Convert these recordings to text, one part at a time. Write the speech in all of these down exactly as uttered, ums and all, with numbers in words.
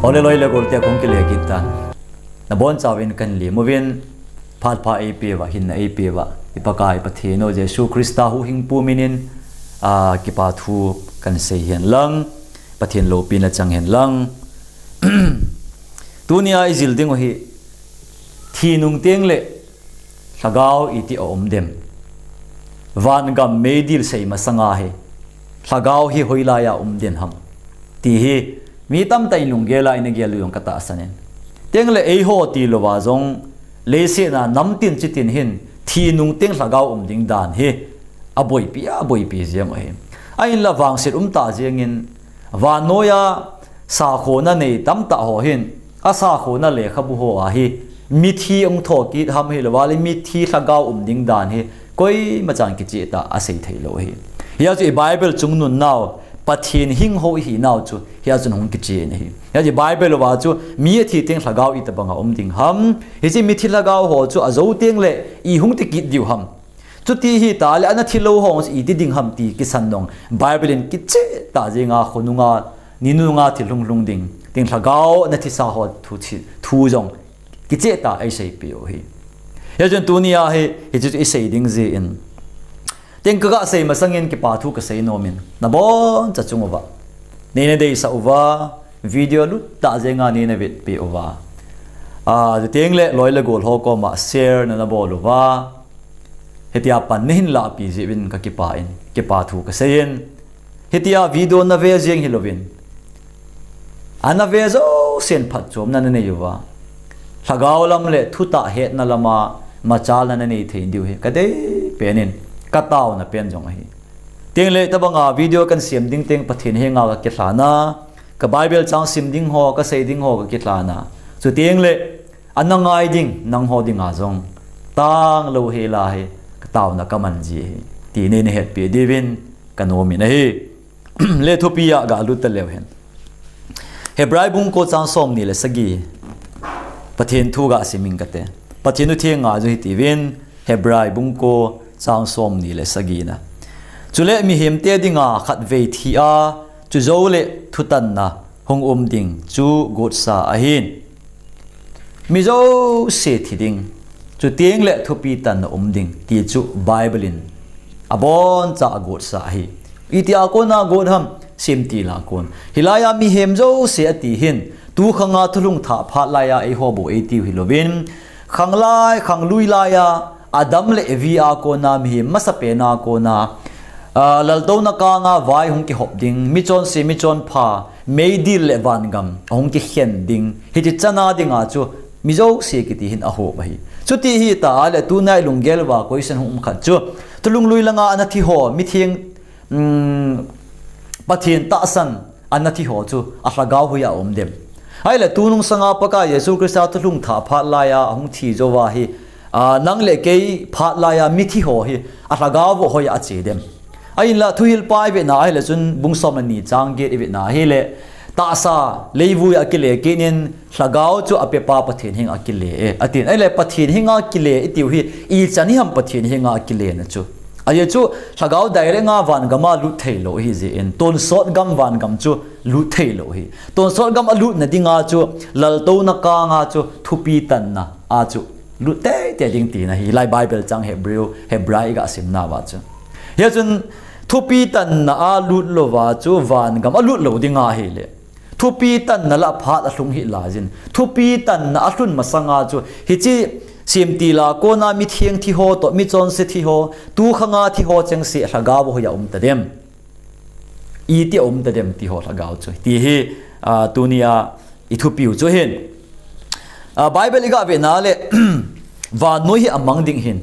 Ole loi le gol te kong kile kit tan. Nabonchauvin kahin lem uvin, phat pha eipeuva, hinna eipeuva, i Pakai Pathen u Jesu Christa huhhingpu minin, a, kipa thu kahin sei hen lang, Pathen loupina chang hen lang. Tunia i jil ding u hi, thi nung teng le lhagao iti a um dem. Van gam meidil sei masanga hi, lhagao hi hoilai a um den ham, ti hi mi tamtah in lunggel a ina gel u jong ka tahsan in. Teng le eiho ti louva jong, leiset a namtin chitin hin thi nung teng lhagao um ding dan hi aboipi, aboipi jeng u ahi. Ahinla vangset um tah jengin, vannoiya sakhona nei tamtah ho hin, a sakhona lekhabu ho a hi, mithi ahung thokit ham hilouva le mithi lhagao um ding dan hi, koima chan kicheh tah a sei thei lou ahi. Hia chu i Bible chungnun nau, Pathen hing ho i hi nau chu, hia chun hung kicheh in ahi. Hia chu i Bible uva chu, mi athi teng lhagao itobang a um ding ham, hiche mithi lhagao ho chu ajou teng le i hung ti kit diu ham. Chuti hita le ana thi lou ho chu iti ding ham ti kisan nung. Bible in kicheh tah jenga khonunga, ninunga thil hung lhung ding, teng lhagao ana thisa ho thu, thu jong kicheh tah a eiseipeh u ahi. Hia chun tunia hi, hichu i sei ding jeh in. Teng ka ga sei masangin kipa thu ka sei nom in. Naboncha chung uva, nei na deisah uva, video lut tah jenga nei na vetpeh uva, a, teng le loi le gol ho koma share na na bol uva, hitia pan na hin lahpi jeh uvin ka kipa in, kipa thu ka sei in. Hitia video na ve jeng hilouvin, ana ve jousen phatchomna na nei uva, lhagao lam le thutah hetna lama machalna na nei thei diu hi ka dei pen in, ka taona pen jong ahi. Teng le itobanga video kahin sem ding teng Pathen henga ka kilhan a, ka Bible chang sim ding ho, ka sei ding ho ka kilhan a, chuteng le ana ngai ding nangho dinga jong tanglou hela hi ka taona ka man ji ahi, ti nei na hetpeh diuvin ka nom in ahi. Le thupi a ga lut ta leu hen. Hebrai bung ko chang somni le sagi, Pathen thu ga sim ing kate. Pathen thu thenga chu hitiuvin, Hebrai bung ko chang somni le sagi na, chule mihemte dinga khatvei thi a, chujou le thutanna hung um ding chu gotsa ahin, mi jouse thi ding, chuteng le thupi tanna um ding, ti chu Bible in aboncha a gotsa ahi. Itia kona got ham, semtil a kon. Hilai a mihem jouse ati hin, tu khanga thulhung thah phat laiya eiho bou eitiu hilouvin, khanglai, khanglui laiya, Adam le Evi a kona mihem masapen a kona, a, laltouna kanga vai hung kihop ding, michonse, michonpha, meidil le vangam ahung kikhen ding, hiche chana dinga chu mi jouse kiti hin ahop ahi. Chuti hita le tunia i lunggel uva question hung um khat chu, thulhung lui langa ana thi ho, mitheng, um, Pathen tahsan ana thi ho chu alhagao hoiya um dem? Ahile tunung sanga Pakai Jesu Christa thulhung thah phat laiya ahung thi jouva hi, a, nang le kei phat laiya mithi ho hi alhagao hoiya ache dem? Ahinla thuhilpa i vetna ahile chun bung som le ni chang get i vetna ahile, tahsa leivui a kile kit in, lhagao chu apepa Pathen henga kile e, atin. Ahile Pathen henga kile itiu hi, ichan ham Pathen henga akile na chu? Ajeh chu lhagao direct a vangam a lut theilou ahi jeh in, tonsot gam vangam chu lut theilou ahi. Tonsot gam a lutna dinga chu, laltouna kanga chu thupi tanna a chu lut teitei ding tina hi, lai Bible chang Hebrew, Hebrai i ga simna uva chu. Hia chun thupi tanna a lut louva chu vangam a lut lou dinga ahile, thupi tanna lah phat alhung hih laijin, thupi tanna alhun masanga chu hiche semtil a kona mitheng thi ho toh, michonse thi ho, tu khanga thi ho chengse lhagao hoiya um ta dem? Itia um ta dem ti ho lhagao chu, ti hi, a, tunia i thupiu chu ahin. A, Bible i ga vetna le, vannoi hi amang ding ahin,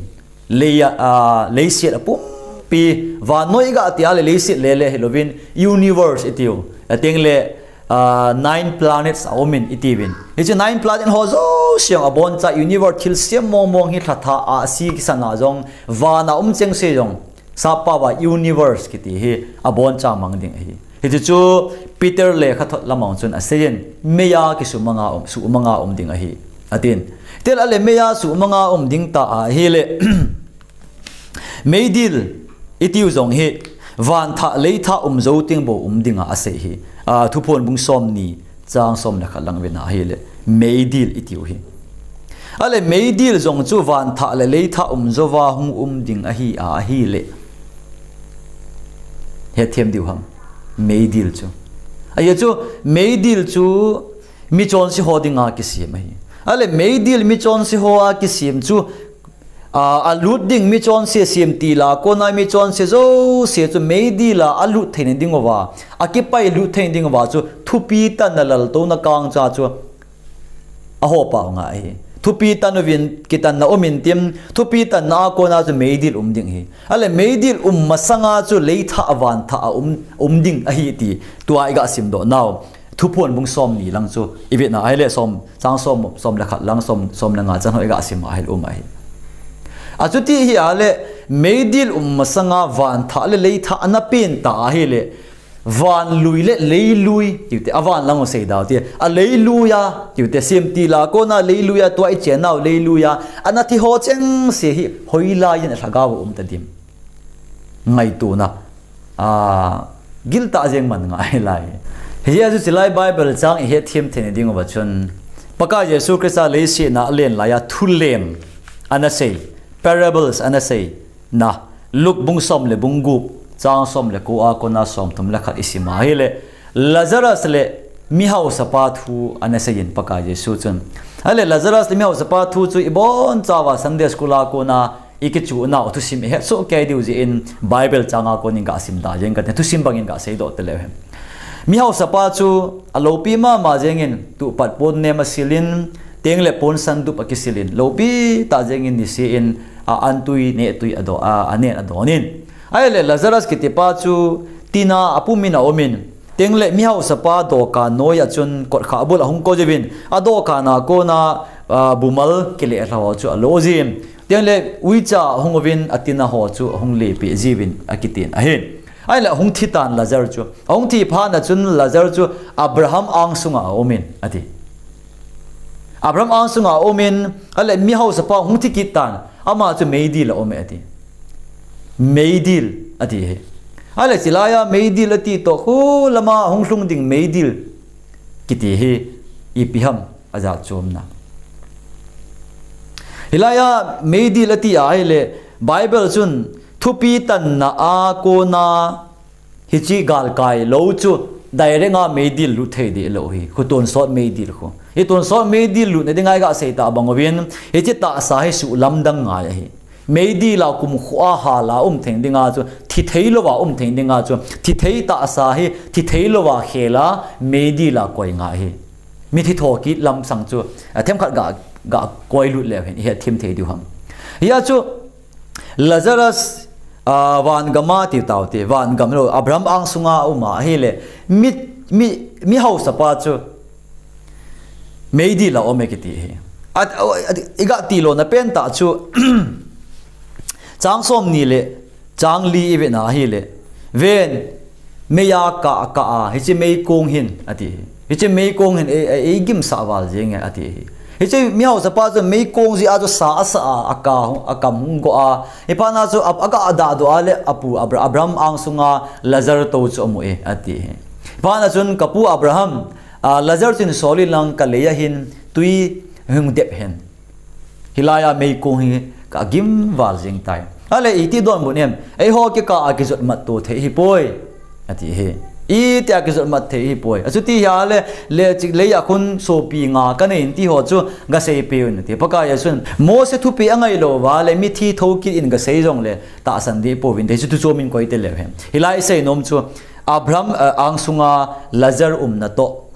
lei a, a, leiset apumpi, vannoi i ga tia le leiset lele hilouvin, universe itiu, ateng le, a, nine planets aumin itiuvin. Hiche nine planet ho jouse jong aboncha universe thilsem mongmong hi lhatha, ahsi, kisana jong, vana um chengse jong, sappao a universe kiti hi aboncha mang ding ahi. Hichu chu Peter lekhathot lama chun aseiyin, meiya kisumanga um, sumanga um ding ahi, atin. Tel ale meiya sumanga um ding ta ahile, meidil itiu jong hi, van thah, lei thah um jou teng bou um dinga asei hi. A, Thuphon bung somni chang som le khat lang vena ahile, meidil itiu hi. Ale meidil jong chu van thah le lei thah um jouva hung um ding ahi a ahile. Hethem diu ham. Meidil chu. Ahi chu, meidil chu michonse ho dinga kisem ahi. Ale meidil michonse ho a kisem chu, a, alut ding michonse sem tila, kona michonse jouse chu meidila alut theina dinguva, akipai lut theina dinguva chu thupi tanna laltouna kangcha chu ahopa u ngai ahi. Thupi tan uvin kitanna um intin, thupi tanna a kona chu meidil um ding ahi. Ale meidil um masanga chu lei thah van thah a um, um ding ahi ti tua iga simdoh nau. Thuphon bung som ni lang chu ivetna ahile som, chang som, som le khat lang som, som le nga chan ho iga sim ahile um ahi. Achuti hi ale meidil um masanga van thah le lei thah ana pen ta ahile, van lui le lei lui, tiute, avan lang u sei dau ti, a lei lui a, tiute, sem tila, kona lei lui a, tua i chen nau lei lui a, ana thi ho chengse hi, hoilai in a lhagao um ta dim. Ngaituna, a, giltah jeng man ngai lai. Hijeh a chu chilai Bible chang i hethem theina dinguva chun, Pakai Jesu Christa leiset a alen laiya thulem ana sei, parables ana sei, na, Luke bung som le bung gup, chang som le ko a kona som thum le khat i sim ahile, Lazarus le mihaosapa thu ana seiyin Pakai Jesu chun. Ale Lazarus le mihaosapa thu chu i bonchauva Sunday school a kona i kichuh nau thusim i het soh kei diu jeh in Bible chang a kon in ga sim da jeng kate, thusim bang in ga seidoh te leu hen. Mihaosapa chu a lopi mama jeng in tupat pon nem a sil in, teng le pon sandup a kisil in, lopi tah jeng in nisih in a antui nehtui a do, a, a nen a don in. Ahile Lazarus kiti pa chu tina a pum in a um in, teng le mihaosapa doka noi a chun kotkha bul a hung ko jiuvin, a doka na kona, a, bumal kile lha ho chu a lo jin. Teng le uicha hung uvin a tina ho chu a hung lepi jiuvin a kitin ahin. Ahile a hung thi tan Lazar chu. A hung thi phat na chun Lazar chu Abraham ang sunga a um in ati. Abraham ang sunga a um in, ale mihaosapa hung thi kit tan, ama chu meidil a um e ati. Meidil ati hi. Ale chilaiya meidil ati toh khu lama hung lhung ding meidil kiti hi ipi ham a jat chomna. Hilaiya meidil ati ahile Bible chun thupi tanna a kona hiche galkai lou chu direct a meidil lut thei deh lou hi. Khu tonsot meidil khu. Hi tonsot meidil lutna dinga i ga sei ta bang uvin, hiche tahsa hi suhlamdang ngai ahi. Meidil a kumkho a hal a um thei dinga chu, thi thei louva um thei dinga chu, thi thei tahsa hi, thi thei louva khel a meidil a koi ngai hi. Mithi thokit lamsang chu, a themkhat ga, ga koi lut leu hen, i hethem thei diu ham. Hia chu, Lazarus, a, van gam a ti tau ti, van gam lou, Abraham ang sunga um ahile, mi, mi, mihaosapa chu, meidil a um e kiti hi. A, a, a, i ga ti louna pen tah chu, chang som ni le, chang li i vena ahile, ven, mei a kah, kah a, hiche meikong hin, ati hi. Hiche meikong hin, ei, ei, ei gimsah val jeng e, ati hi. Hiche mihaosapa chu meikong jeh a chu sa a sa a, a ka, a kam hung go a. Hiphat na chu a, a ga dah doh a le, a pu Abra-, Abraham ang sunga Lazar tou chu a mu e, ati hi. Hiphat na chun ka pu Abraham, a, Lazar chu hin sol in lang ka lei a hin tui hung dep hen. Hilaiya meikong hi ka gim val jeng tai. Ale iti donbut em, eiho kikah a kijot mat to thei hi poi. Ati hi. Iti a kijot mat thei hi poi. Achuti hia le, le chik lei a khun sopi nga ka nei in ti ho chu ga sei peh un ati. Pakai Jesun, Mose thupeh a ngai louva le mithi thokit in ga sei jong le tahsan deh pouvin te chu thu chom in koi te leu hen. Hilai i sei nom chu Abraham, eh, ang sunga Lazar umna toh.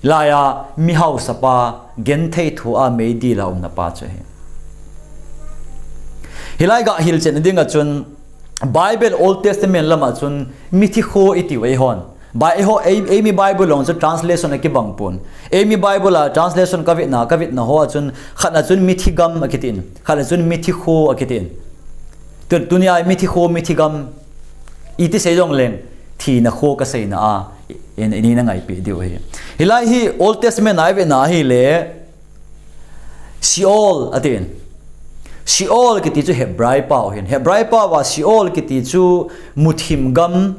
Laiya mihaosapa genthei thu a meidil a umna pa chu hi. Hilai ga hilchen ding a chun Bible Old Testament lama chun mithi kho i tiu eihon. Bai-, eiho, ei, eimi Bible long chu translation a kibang pon. Eimi Bible a translation ka vetna, ka vetna ho a chun khat na chun mithi gam a kitin, khat na chun mithi kho a kitin. Tu, tunia mithi kho, mithi gam iti sei jong leng, thina kho ka seina a, in, in, in a ngaipi diu hi. Hilai hi Old Testament a i vetna ahile, Sheol atin. Sheol kiti chu Hebrai pau hin. Hebrai pau a Sheol kiti chu muthim gam,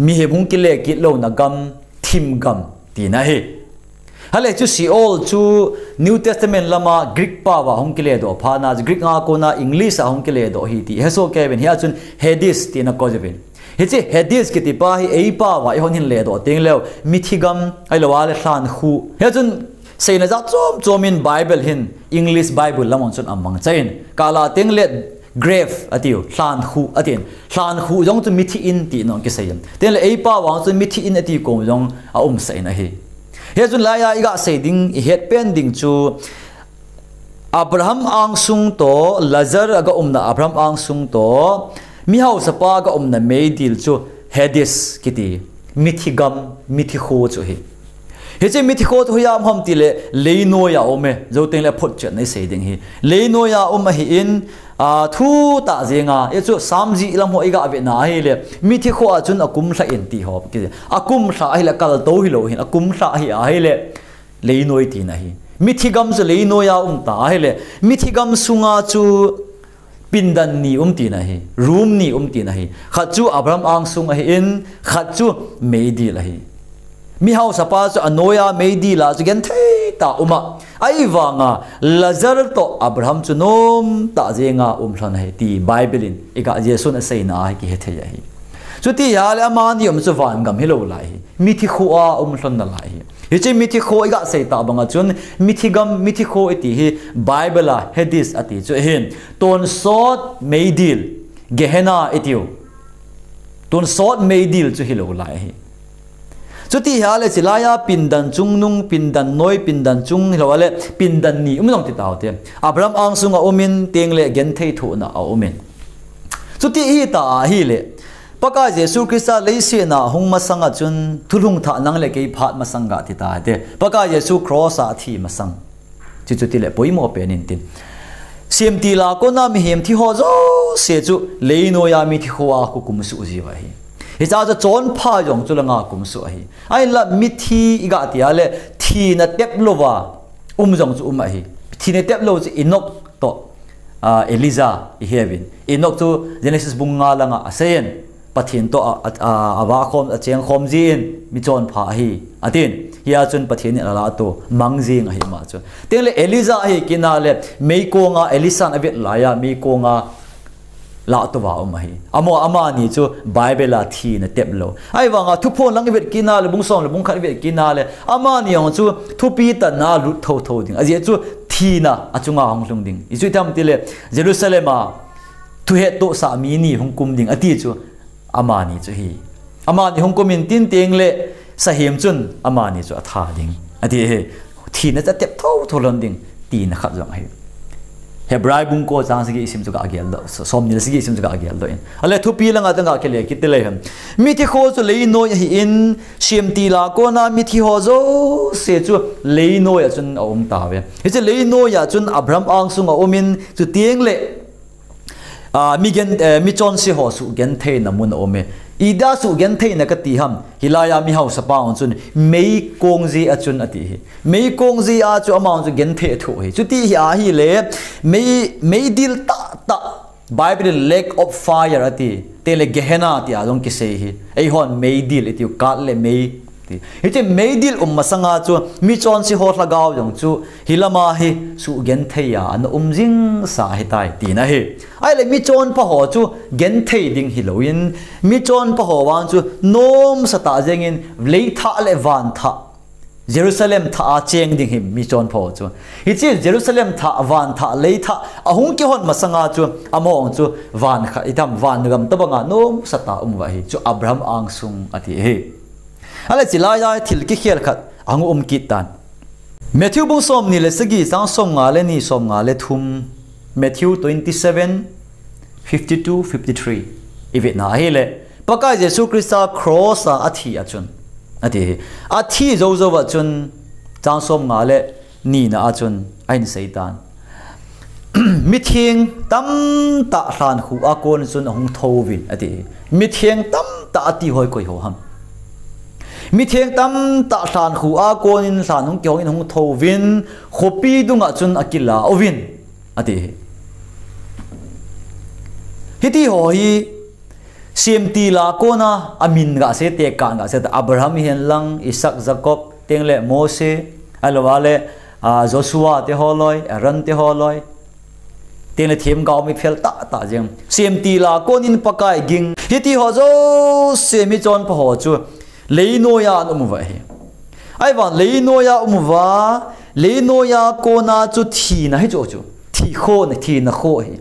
mihem hung kile kit louna gam, thim gam. tina ahi. Hale chu Sheol chu New Testament lama Greek pao a hung kiledoh phat na, Greek nga kona English a hung kiledoh ahi ti hesoh kei uvin, hia chun Hades tina koi uvin. Hiche Hades kiti pa hi eipao a eihon hin ledoh teng leu, mithi gam, ahilou le lhankhuh. Hia chun seina jat chom chom in Bible hin, English Bible lam a chun amangcha in, kala teng le grave atiu, lhankhuh atin. Lhankhuh jong chu mithi in tina kisei in. Teng le eipao a chun mithi in ati kom jong aumsah in ahi. Hia chun laia iga sei ding, ihet pen ding chu Abraham angsung toh, Lazar aga umna Abraham angsung toh, mihaosapa aga umna meidil chu Hades kiti, mithi gam, mithi kho chu ahi. Hiche mithi kho chu hoiya um ham ti le, leinoiya um e, jou teng le photchetna isei ding ahi. Leinoiya um ahin, a, thutah jenga, hichu Psalm jih lam ho iga vetna ahile, mithi kho a chun akum lha in ti ho, ki, akum lha ahile kaltou hilou hin, akum lha ahi ahile, leinoi tina ahi. Mithi gam chu leinoiya um ta ahile, mithi gam sunga chu pindan ni um tina ahi, room ni um tina ahi. Khat chu Abraham angsung ahin, khat chu meidil ahi. Mihaosapa chu anoiya meidil a chu genthei tah a um a, ahivanga Lazar toh Abraham chu nomtah jenga um lhon ahi ti Bible in iga, Jesun aseina a hi kihe thei ahi. Chuti ahile amani um chu van gam hilou lai ahi. Mithi kho a um lhon nalai ahi. Hiche mithi kho iga sei tah banga chun, mithi gam, mithi kho iti hi Bible a Hades ati chu ahin, tonsot meidil, Gehenna itiu, tonsot meidil chu hilou lai ahi. Chuti ahile hiche laia pindan chungnung, pindan noi, pindan chung hilou le, pindan ni um jong ti taute. Abraham angsung a um in, teng le genthei thohna a um in. Chuti ahita ahile, Pakai Jesu Christa leiset a hung masang a chun, thulhung thah nang le kei phat masang ga ti taute. Pakai Jesu cross a athi masang. Chuchu ti le poimo pen in tin. Semtil a kona mihem thi ho jouse chu leinoiya mithi kho a khu kumsuh jiu ahi. Hiche chu chonpha jong chu langa kumsuh ahi. Ahinla mithi iga ti ahile thina tep louva um jong chu um ahi. Thina tep lou chu Enoch toh, a, Elijah ihe uvin. Enoch chu Genesis bung nga langa asei in, Pathen toh a, a, a, avakhom, achengkhom jin, michonpha ahi, atin. Hia chun Pathen in alahto mang jing ahi ama chu. Teng le Elijah ahi kit na le, meikong a Elisha in avet laiya, meikong a lahto uva um ahi. Amaho, amani chu Bible a thina tep lou. Ahivanga Thuphon lang ivet kit na le, bung som le bung khat ivet kit na le, amani jong chu thupi tah a lut thotho ding. Ajeh chu thina achunga hung lhung ding. Ichu itam ti le, Jerusalem a thuhettohsah mi ni hung kum ding ati chu amani chu ahi. Amani hung kum in tin teng le sahem chun amani chu atha ding ati ahi. Thina chu atep thotho lhon ding tina khat jong ahi. Hebrai bung ko chang sagi sim chu ka geldoh, somni le sagi sim chu ka geldoh in. Ahile thupi langa chun ka kile kit le hen. Mithi kho chu leinoi ahin, semtil a kona mithi ho jouse chu leinoi a chun aum tauve. Hiche leinoi a chun Abraham angsung a um in, chuteng le A, mi gen, eh, michonse ho suhgentheina mun a um e. Ida suhgentheina kati ham, hilaiya mihaosapa hon chun meikong jeh a chun ati ahi. Meikong jeh a chu amahon chu genthei athoh ahi. Chuti hi ahile, mei, meidil tahtah, Bible in lake of fire ati, teng le Gehenna tia jong kisei ahi. Eihon meidil itiu, kat le mei ti. Hiche meidil um masanga chu michonse ho lhagao jong chu hilama hi suhgenthei a ana um jingsa ahitai tina ahi. Ahile michonpha ho chu genthei ding hilou in, michonpha ho vang chu nomsa tah jeng in leithah le vanthah, Jerusalem thah a cheng ding ahi michonpha ho chu. Hiche Jerusalem thah, vanthah, leithah ahung kihon masanga chu amaho chu van khat, itam, van gam tobanga nomsa tah a um uva ahi. Chu Abraham angsung ati ahi. Ahile chulaiya thil kikhel khat ahung um kit tan. Matthew bung somni le sagi, chang somnga le ni, somnga le thum. Matthew twenty-seven, fifty-two, fifty-three. Ivetna ahile, Pakai Jesu Christa cross a athi a chun, ati ahi. Athi jou jou a chun, chang somnga le nina a chun ahin seitan. Mitheng tamtah lhankhuh a kon chun ahung thouvin ati. Mitheng tamtah ati ho hi koi ho ham? Mitheng tamtah lhankhuh a kon in lhan hung kihong in hung thouvin, khopi dunga chun akilah uvin ati. Hiti ho hi semtil a kona amin gasei te, kan gasei te, Abraham hihen lang, Isaac, Jacob, Tengle Mose, ahilouva le, a, Joshua te holoi, Aaron te holoi. Tengle themgao mi phel tah tah jeng. Semtil a konin Pakai ging. Hiti ho jouse michonpha ho chu leinoiya ana um uva ahi. Ahivang leinoiya um uva, leinoiya kona chu thina hi chu chu. Thi kho na, thina kho ahi.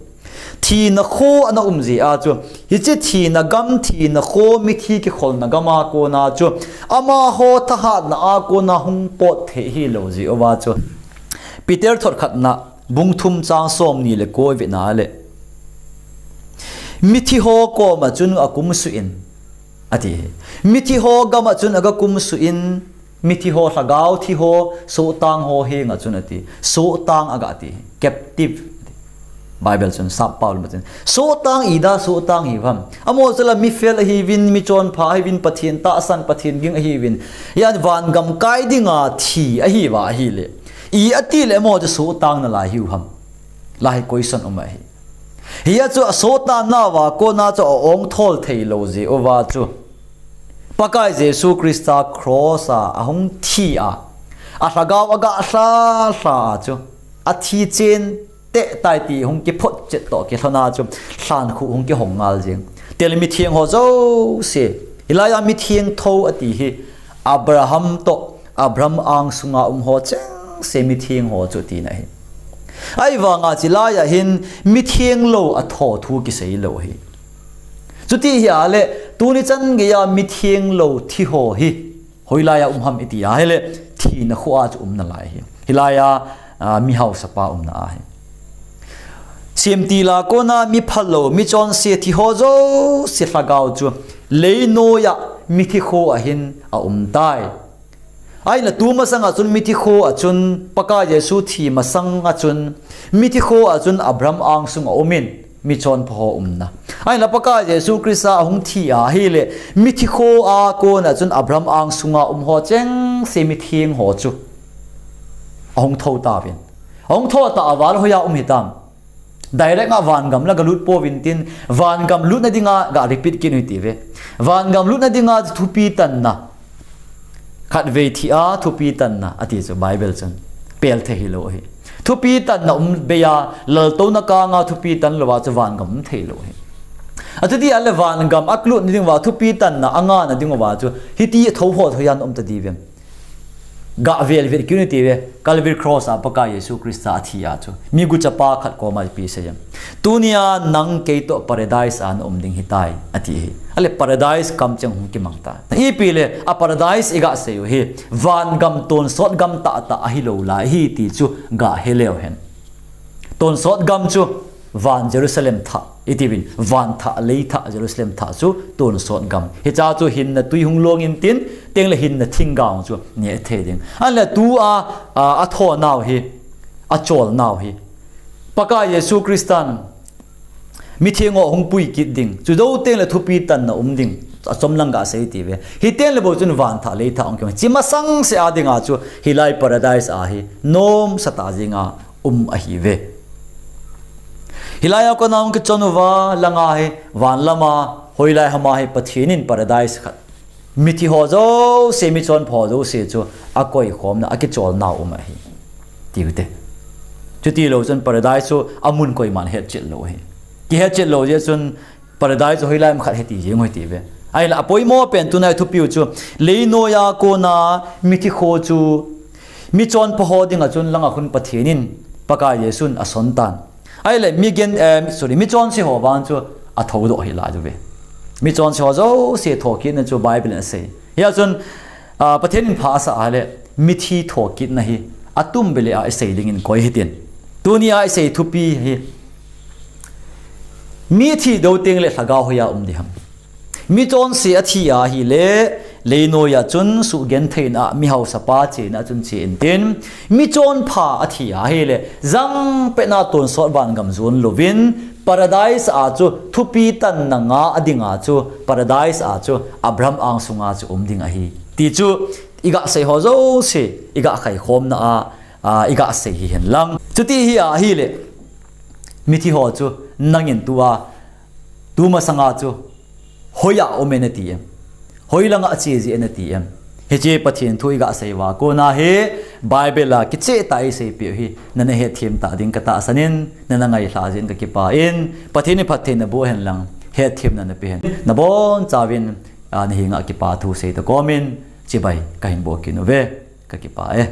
Thina kho ana um jeh a chu. Hiche thina gam, thina kho, mithi kikholna gam a kona chu. Amaho thahatna a kona hung pot thei hilou jeh uva chu. Peter thot khatna, bung thum chang somni le ko i vena le. Mithi ho koma chun akum suh in, ati. Mithi ho gama chun aga kum suh in, mithi ho, lhagao thi ho, sohtang ho henga chun ati. Sohtang aga ti. Captive. Bible chun sap Paul ma chun. Sohtang ida, sohtang hi vam. Amaho chu la mi fel ahiuvin, michonpha ahiuvin, Pathen tahsan, Pathen ging ahiuvin. Hiya vangam kai dinga thi ahiuva ahile. I ati le amaho chu sohtang nalai hiu ham. Lai question um ahi. Hiya chu asohtang nauva kona chu a-ong thol theilou jeh uva chu. Pakai Jesu Christa cross a ahung thi a. Alhagao aga lha lha a chu. Athi chen teh tai ti hung kiphot chet toh kilhona chu. Lhankhuh hung kihong ngal jeng. Tel mitheng ho jouse. Hilaiya mitheng tho ati hi. Abraham toh Abraham angsunga um ho chengse mitheng ho chu tina ahi. Ahivanga chilaiya hin mitheng lou a tho thu kisei lou ahi. Chuti hia le tuni chan geiya mitheng lou thi ho hi hoilaiya um ham iti ahile thina khoa chu um nalai ahi. Hilaiya, a, mihaosapa umna ahi. Semtil a kona mi phalou, michonse thi ho jouse lhagao chu leinoiya mithi khoa hin aum tai. Ahinla tu masanga chun mithi khoa chun Pakai Jesu thi masanga chun mithi khoa chun Abraham angsunga umin michonpha ho umna. Ahinla Pakai Jesu Christa ahung thi ahile mithi khoa kona chun Abraham angsunga um ho chengse mitheng ho chu ahung tho tauvin. Ahung tho tah uva le hoiya um hitam. Direct a vangam la galut pouvin tin, vangam lutna dinga ga repeat kit u hite ve. Vangam lutna dinga thupi tanna. Khatvei thi a thupi tanna, ati chu Bible chun. Pel thei hilou ahi. Thupi tanna um beiya, laltouna kanga thupi tan louva chu vangam um theilou ahi. Achuti ahile vangam a kalutna dinguva, thupi tanna angana dinguva chu. Hiti tho ho tho hiya um tadiuvem. Ga vel vel kit u hite ve, Calvary Cross a Pakai Jesu Christa athi a chu. Mi guchapa khat koma ipi asei em. Tunia nang kei toh Paradise a na um ding hitai, ati hi. Ahile Paradise kamcheng hung kimang ta. Ipi le, a Paradise iga sei u hi. Vangam tonsot gam tah tah ahilou lai ahi ti chu ga he leu hen. Tonsot gam chu van Jerusalem thah, itiuvin, van thah, lei thah, Jerusalem thah chu tonsot gam. Hicha chu hinna tui hung long intin, tengle hinna thinggang chu neh thei ding. Ahinla tua, a, athonau hi, acholnau hi. Pakai Jesu Christan mitheng ho hung pui kit ding. Chu jou tengle thupi tanna um ding. Achom lang ga sei tive. Hitengle bou chun van thah, lei thah hung kimang. Chi masang se a dinga chu hilai Paradise a hi. Nom sata jinga um ahiuve. Hilai a kona hung kichon uva, langa hi, van lama, hoilai hama hi, Pathen in Paradise khat. Mithi ho jouse, michonpha ho jouse chu, akoi khomna, akicholna um ahi. Tiu te. Chuti lou chun Paradise chu, amun koiman hetchet lou ahi. Kihetchet lou jeh chun, Paradise hoilai ham khat heti jeng u hite ve. Ahinla apoimo pen tunai thupiu chu, leinoiya kona mithi kho chu, michonpha ho dinga chun langa khun Pathen in Pakai Jesun ason tan. Ahile mi gen, eh, sorry, michonse ho vang chu athoudoh hilai uve. Michonse ho jouse thokitna chu Bible in asei. Hia chun, ah, Pathen in pha asah ahile, mithi thokitna hi, atum bele a isei dingin koi hitin. Tunia isei thupi hi, mithi dou tengle lhagao hoiya um ding ham. Michonse athi ahile, leinoiya chun suhgentheina a mihaosapa chena chun che intin, michonpha athi ahile, jangpetna tonsot vangam jon louvin, Paradise a chu thupi tanna nga adinga chu, Paradise a chu Abraham angsunga chu um ding ahi. Ti chu, iga sei ho jouse, iga khaikhomna a, a, iga sei hihen lang. Chuti hi ahile, mithi ho chu, nangin tua, tumasanga chu, hoiya um e nati em. Hoilanga ache ji e nati em. Hiche Pathen thu iga sei uva kona hi Bible a kicheh tah a isei peh u hi nana hetthem ta ding katahsan in, nana ngailhah jeh in kakipah in, Pathen in phatthei naboh hen lang, hetthemna napeh hen. Nabonchauvin, a, nahenga kipa thu sei toh komin chibai kahin bol kit uve, kakipah e.